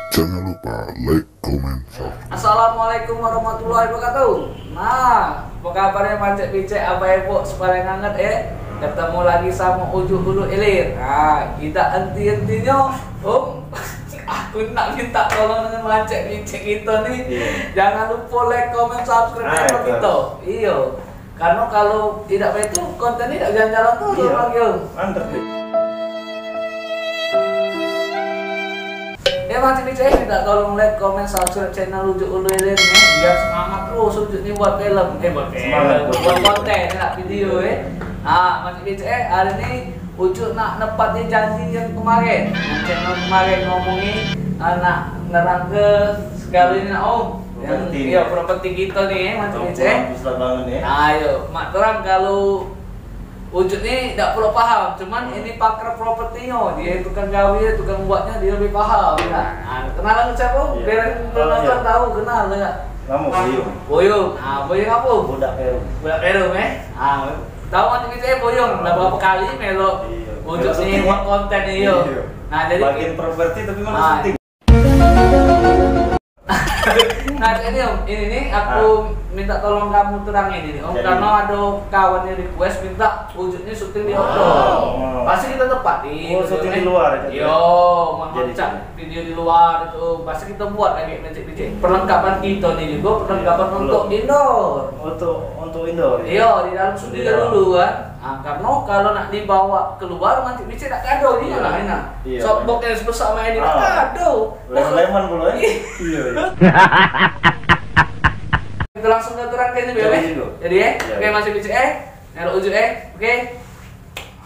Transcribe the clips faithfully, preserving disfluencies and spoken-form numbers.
Jangan lupa like, comment, subscribe. Assalamualaikum warahmatullahi wabarakatuh. Nah, apa kabarnya Mancek Bicek, Apak Ipuk sepaling anget, eh? Ketemu lagi sama Ujuk Ulu Ilir. Nah, tidak henti-hentinya, Om. Aku nak minta tolong dengan Mancek Bicek kita nih. Iya. Jangan lupa like, comment, subscribe channel kita. Iyo. Karena kalau tidak begitu, konten ini tidak jalan-jalan tuh, iya, Bang Yong. Mantap nih. Ya, Mancek Bicek, minta tolong like, comment, subscribe channel Ujuk Ulu Ilir nih. Biar semangat terus Ujuk nih buat film, eh, buat film, semangat, buat konten, ya, video, ya. Nah, Mancek Bicek, hari ini Ujuk nak nepati janji yang kemarin. Yang channel kemarin ngomongin, eh, nak nerang ke segala ini, nak, Om. Yang, properti. Iya, properti kita nih, Mancek Bicek. Kampung Pusat Bangun, ya. Nah, ayo, mak terang kalau Ujuk nih dak perlu paham, cuman, hmm, ini pakar propertinyo, dia tukang gawe, tukang buatnya, dia lebih paham, ya. Nah, kenalan siapa? Iya. Biar penonton tahu, kenal, ya. Nama Boyong. Boyong. Ah, Boyong apa? Budak Perum. Budak Perum, eh? Ah, tahu Mancek Bicek, eh, Boyong. Dah berapa kali melok, iya, Ujuk nih buat konten, iyo. Iya. Nah, jadi bagian properti tapi malah, ah, syuting. Nah, jadi, Om, ini nih aku, ah, minta tolong kamu terangin ini, Om. Jadi? Karena ada kawan yang request minta Ujuk nih syuting di outdoor. Oh. Pasti kita tempatin. Oh, syuting di luar, ya? Yo, jadi, video di luar itu pasti kita buat lagi, Mancek Bicek. Perlengkapan kita nih juga perlengkapan, iya, untuk indoor. Untuk, untuk indoor, ya? Iya, di dalam studio dulu kan. Ah, karena kalau nak dibawa keluar, Mancek Bicek nak kado ni lah, enak. Iya. Softbox yang sebesar main ni, ah, nak kado. Leman-leman pula, eh? Iya, iya. Kita langsung ke terang ke ni, Beb, eh? Jadi, eh? Iya. Oke, Mancek Bicek, eh? Ngelok Ujuk, eh? Oke.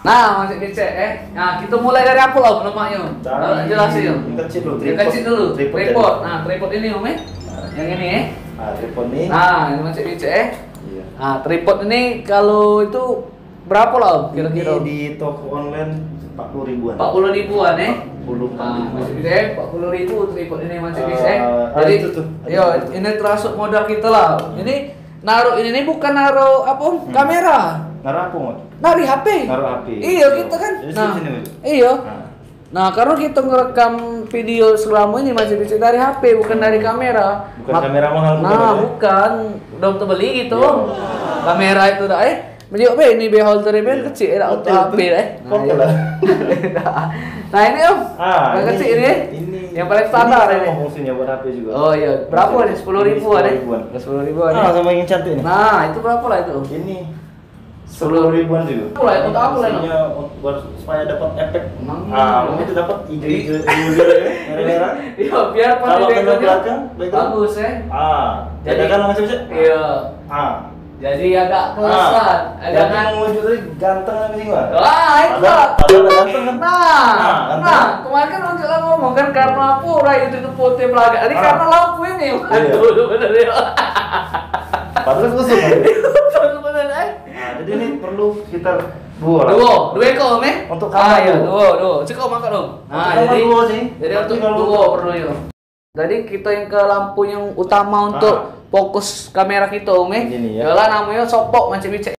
Nah, Mancek Bicek, eh. Nah, kita mulai dari apa lah lemaknya? Dari, ah, jelas ya. Yang kecil dulu, tripod. Yang kecil dulu. Tripod. Tripod. Nah, tripod ini, Om, eh. Nah. Yang ini, eh. Ah, tripod ni. Nah, ini Mancek Bicek, eh. Iya. Nah, tripod ini kalau itu berapa lah, Om, kira-kira? Ini di toko online empat puluh ribuan. Empat puluh ribuan, eh. Empat puluh, empat puluh ribuan. Ah, Mancek Bicek, eh, empat puluh ribu tripod ini, Mancek Bicek, eh. Eh, ah, jadi, itu tuh. Yo, ini termasuk modal kita lah. Ini naruh ini nih bukan naruh apa, Om? Hmm. Kamera. Naruh apa, Mat? Naruh H P. Naruh H P. Iya, kita kan. Jadi, nah, sini, Mat. Iya. Nah. Nah, karena kita ngerekam video selama ini, Mancek Bicek, dari H P, bukan dari kamera. Bukan kamera mahal, bukan, nah, bukan. Belum terbeli gitu. Iya. Kamera itu dah, eh. Menjuk be ini beholder, be kecil, eh, dah, untuk H P, eh. Nah, iya. Nah, ini, Om. Ah, yang ini kecil ini. Ini, yang paling standar ini. Ini sama fungsinya buat H P juga. Oh, iya. Berapa ini? Sepuluh ribu ada? Sepuluh ribuan. Sepuluh ribu ada. Ah, sama yang cantik nih. Nah, itu berapa lah itu? Ini sepuluh ribuan juga. Apa lah, untuk apa lah, Om? Fungsinya untuk, buat supaya dapat efek. Hmm. Ah, mungkin itu dapat hijau-hijau, hijau-hijau, ya, merah-merah. Iya, biar pada backgroundnya bagus, ya. Kalau kena belakang, background. Ah, jadi, kan macam-macam. Iya. Ah. Jadi agak kelesan, ah, agak jadi kan. Mang Ujuk tadi ganteng apa sih, Bang? Wah, itu. Padahal, padahal ganteng kan? Nah, nah, ganteng. Nah, kemarin kan Ujuk lah ngomong kan, karena apa orang itu tuh putih belagak. Ini, ah, karena lampu ini. Iya. Betul, bener ya. Padahal kosong. Bener, eh? Nah, jadi ini perlu sekitar dua lah. Dua, dua ekor, Om, eh? Untuk kamar, ah, iya, dua. Dua, dua. Cukup makan, Om. Untuk, nah, kamar jadi, dua sih. Jadi tapi untuk kalau dua perlu ya. Jadi kita yang ke lampu yang utama untuk, ah, fokus kamera kita, Om, eh. Ini ya. Yalah, namanya softbox, Mancek Bicek.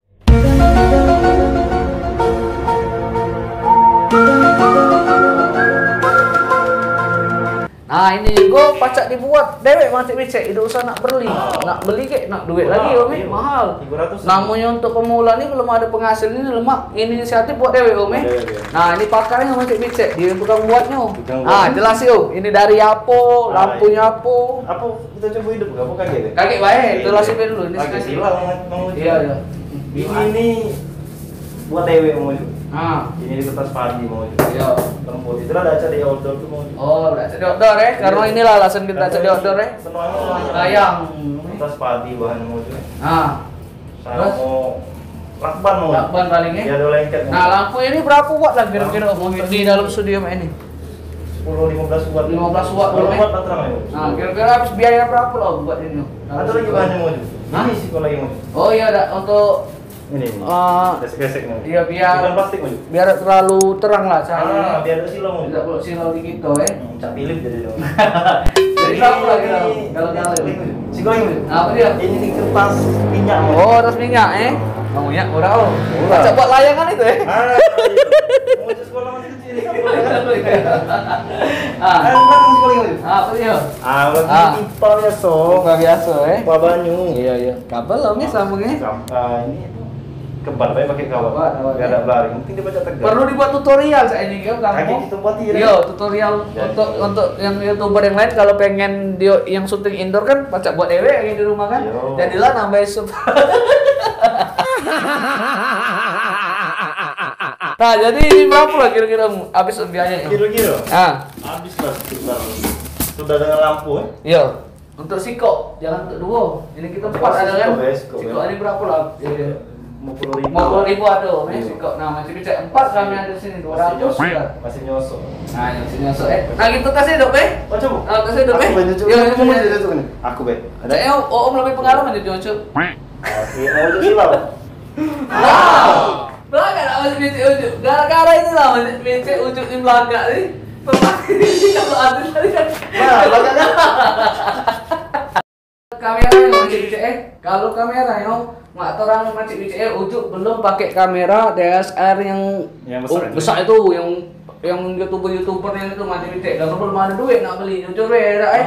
Nah, ini juga pacak dibuat dewek, Mancek Bicek, idak usah nak beli. Nak beli kek, nak duit lagi, Om, eh, mahal. Tiga ratus. Namonyo untuk pemula ni belum ada penghasil ni, lemak ini inisiatif buat dewek, Om, eh. Buat dewek, ya. Nah, ini pakarnya Mancek Bicek, dia tukang buatnya. Tukang buat. Ah, jelas, yo. Ini dari apa, ah, lampunya apa. Apa kita coba hidup, apa kaget ya? Kaget bae, iya, itu lah, iya, sih dulu. Ini kaget sekali. Hilang, Mang Ujuk. Iya, iya. Ini nih buat dewek, Mang Ujuk. Ah. Ini di kertas padi, Mang Ujuk. Iya. Lembut. Itulah dah cari outdoor tuh, Mang Ujuk. Oh, dah cari outdoor, eh. Karena, iya, inilah alasan kita cari outdoor, eh. Senang, senang. Sayang. Kertas padi bahan, Mang Ujuk. Ah. Terus? Samo lakban, Mang Ujuk. Lakban paling, eh. Biar ada lengket, Mang Ujuk. Nah, lampu ini berapa watt lah kira-kira, Mang Ujuk, di dalam studio ini? Sepuluh, lima belas watt. Lima belas watt, sepuluh watt lah terang, Mang Ujuk. Nah, kira-kira habis biaya berapa lah buat ini? Ada lagi bahannya, Mang Ujuk. Hah? Ini sih kalau lagi, Mang Ujuk. Oh iya, ada untuk ini, ini. Ah, gesek-gesek nih. Iya, biar, bukan plastik, Mang Ujuk. Biar terlalu terang lah cahayanya. Ah, biar ada silau, Mang Ujuk. Tidak perlu silau dikit tuh, eh. Hmm, Cak Philip jadi dong. Jadi berapa lagi, ini, kalau, kalau ini, kalau, kalau. Siko ini, Mang Ujuk. Apa dia? Ini nih kertas minyak, Mang Ujuk. Oh, kertas minyak, eh. Kamu ya, ora, oh. Ora. Pacak buat layangan itu, eh? Ah, iya. Mau sekolah masih kecil, kan? Ah. Ah, kan sekolah itu? Ah, apa dia? Ah, lagi Ah. Pipa biasa. Pipa biasa, eh? Pipa banyu. Iya, iya. Kabel lah, Miss, sambungnya. Sam-, ah, ini kebal, baik pakai kawat. Kebal, kawat, biar ya. Ada belaring. Mungkin dia baca tegang. Perlu dibuat tutorial saya ini, kan, kamu? Kayak gitu, buat iya. Iya, tutorial. Jadi. Untuk, untuk yang YouTuber yang lain, kalau pengen dia yang syuting indoor kan, pacak buat dewek lagi di rumah kan. Iya. Jadilah nambah sub. Nah, jadi ini berapa lah kira-kira habis biayanya? Kira-kira? Ah. Habis lah sekitar. Sudah dengan lampu, eh? Iya. Untuk sikok, jangan untuk dua. Ini kita empat ada kan? Sikok, ya, sikok, ya. Sikok ini berapa lah? Iya. Lima puluh ribu. Lima puluh ribu ada, eh, iya. Sikok. Nah, masih bisa empat kami ada sini, dua ratus sudah. Masih nyosok. Nah, yang sini nyosok, eh. Nah, kita kasih dok, eh. Oh, coba. Nah, kasih dok, eh. Aku banyak, coba. Iya, iya, coba, iya. Coba, coba. Aku, be. Ada. Saya, oh, om lebih pengalaman jadi nyosok. Aku, oh, itu sih, Bang. Belakang nak masuk becek ujuk. Gara-gara itulah masuk becek ujuk ni belakang ni. Kalau ada tadi kan. Nah, belakang kan. Kamera yang masuk becek, eh. Kalau kamera yang mak terang masuk becek, eh, ujuk belum pakai kamera D S L R yang Yang besar itu. Besar itu, yang Yang youtuber-youtuber yang itu masih becek, karena belum ada duit nak beli, jujur be, dak, eh.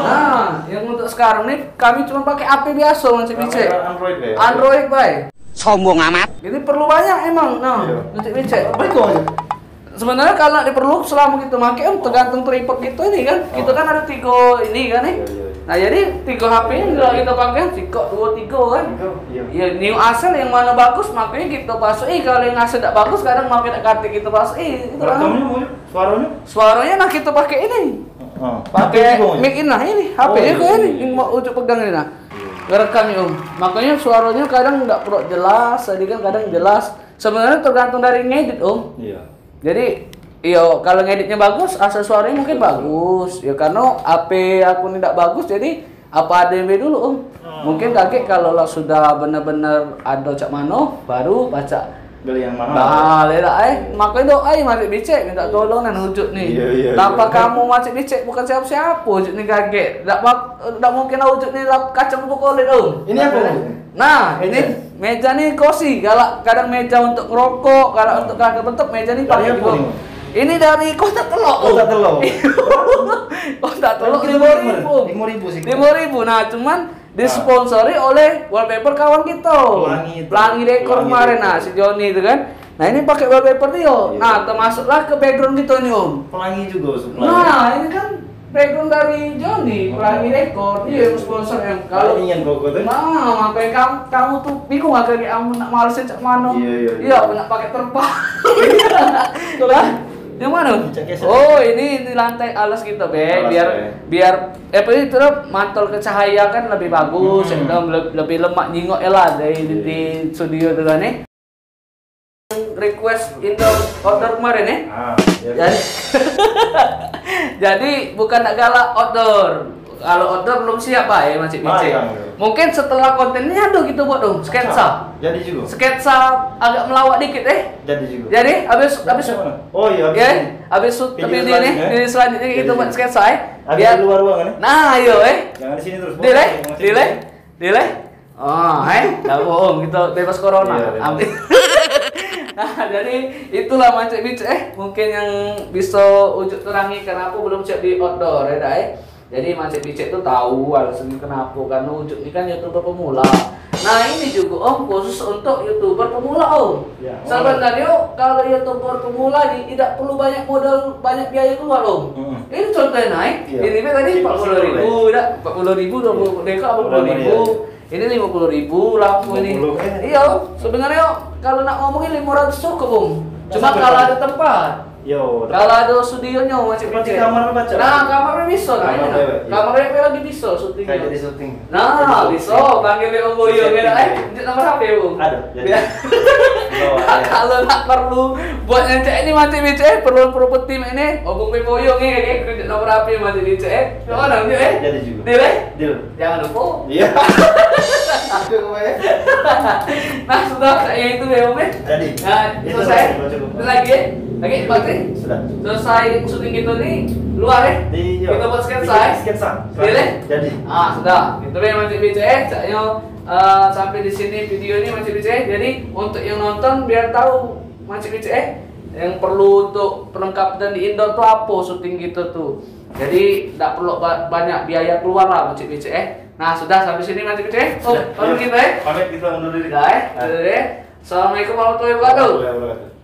Nah, yang untuk sekarang ni kami cuma pakai H P biasa masih becek. Kamera Android be? Android, bay. Sombong amat. Jadi perlu banyak emang, nah, iya. Masih becek. Apa itu aja? Sebenarnya kalau nak diperlu selama kita make, em, tergantung tripod kita ini kan. Kita kan ada tiga ini kan, eh. Iya, iya, iya. Nah, jadi tiga H P ni kalau kita pakai, sikok dua tiga kan. Tiga, iya. Ya, new asal yang mana bagus, makanya kita pasuk. Eh, kalau yang asal tak bagus, kadang makin tak katik kita pasuk. Eh, itu kan. Rekamnya mana? Suaranya? Suaranya nah kita pakai ini. Heeh. Pakai H P juga, mic ini nah, ini. H P oh, juga iya, ini. Iya, iya. Yang mau ujuk pegang ini nah. Iya. Ngerekam ni, Om. Makanya suaranya kadang tak perlu jelas, tadi kan kadang jelas. Sebenarnya tergantung dari ngedit, Om. Iya. Jadi, iyo, kalau ngeditnya bagus, asal suaranya mungkin bagus. Ya, karena H P aku ni dak bagus, jadi apa adanya be dulu, Om. Hmm. Mungkin kagek kalau lah sudah bener-bener ada cak mano, baru pacak beli yang mahal. Mahal, ya dak, eh. Makanya doa, eh, masih becek minta tolong dan ujuk ni. Iya, iya, iya. Tanpa kamu masih becek bukan siapa-siapa, ujuk ni kagek. Dak bak-, dak mungkin lah ujuk ni lah kacang buku kulit, Om. Ini apa, Om? Nah, ini meja ni kosi, galak kadang meja untuk ngerokok, galak untuk kagak bentuk meja ni pakai apa ni? Ini dari Kota Telok. Kota Telok. Kota Telok lima ribu. Lima ribu sih. Lima ribu. Nah, cuman disponsori oleh wallpaper kawan kita. Pelangi itu. Pelangi Dekor kemarin, nah, si Joni itu kan. Nah, ini pakai wallpaper dia. Iya. Nah, termasuklah ke background kita ni, Om. Pelangi juga, Om. Nah, ini kan background dari Joni, oh. Pelangi Rekor, dia yang sponsor yang kalau ingin pokok tu. Nah, makanya kamu, kamu tu bingung agak kamu nak malesin cak mano. Iya, iya, iya. Iya, aku nak pakai terpal. Lah, yang mana? Cak keset. Oh, ini, ini lantai alas kita, be. Alas, biar, be. Biar apa itu lah, mantul ke cahaya kan lebih bagus, hmm. Lebih lemak nyingok ya lah dari di studio tu kan, eh. Request indoor outdoor kemarin, eh? Ah, iya. Jadi, jadi bukan nak galak outdoor. Kalau outdoor belum siap, Pak, ya, masih micik. Mungkin setelah konten ini ada kita buat dong, sketsa. Jadi juga. Sketsa agak melawak dikit, eh? Jadi juga. Jadi, habis, habis, oh, iya, habis ya, ini. Habis shoot video ini, ya. Video selanjutnya kita buat sketsa, eh? Ada di luar ruangan, eh? Nah, ayo, eh? Jangan di sini terus. Deal, eh? Deal, eh? Deal, eh? Oh, eh, dah bohong, kita bebas corona. Iya, bebas. Amin. Nah, jadi itulah mancik bicik, eh, mungkin yang bisa ujuk terangi kenapa belum siap di outdoor, ya dak, eh. Jadi mancik bicik tu tahu alasan kenapa, karena ujuk ni kan youtuber pemula. Nah, ini juga, Om, khusus untuk youtuber pemula, Om. Ya, sebenarnya kalau youtuber pemula ni tidak perlu banyak modal, banyak biaya keluar, Om. Ini contohnya naik, ini tadi empat puluh ribu, dah empat puluh ribu, dua puluh deka, empat puluh ribu. Ini lima puluh ribu lampu ini. Lima puluh, eh. Iya, sebenarnya kalau nak ngomongin lima ratus cukup, Om. Cuma kalau ada tempat. Yo, kalau ada studionyo masih kecil. Kamar baca. Nah, kamar bisa, kamar dewek, iya. Kamar dewek lagi bisa syuting. Kayak jadi syuting. Nah, bisa panggil Om Boyong ya, eh. Untuk nomor H P, Om. Ada, jadi. Kalau nak perlu buat ngecek ini mati bicik, eh, perlu properti ini, hubung Boyong ya, eh, untuk nomor H P mati bicik, eh. Mana, eh? Jadi juga. Deal, eh? Deal. Jangan lupa. Iya. Nah, sudah kayak itu ya, Om, eh. Jadi. Nah, itu selesai. Itu lagi, eh? Lagi, baterai? Sudah. Selesai syuting kita ni, luar, eh? Iya. Kita buat sketsa, eh? Sketsa. Deal, eh? Jadi. Ah, sudah. Itu yang nanti bicik, eh. Caknyo Eh, sampai di sini video ini, Mancik Bicik, eh. Jadi untuk yang nonton biar tahu, Mancik Bicik, eh, yang perlu untuk perlengkapan di indoor tuh apa syuting gitu tuh. Jadi ndak perlu ba- banyak biaya keluar lah, Mancik Bicik, eh. Nah, sudah sampai sini, Mancik Bicik, eh. Oh, sudah, baru kita, eh. Pamit, kita undur diri. Dah, eh. Nah. Sudah, eh. Assalamualaikum warahmatullahi wabarakatuh. Waalaikumsalam.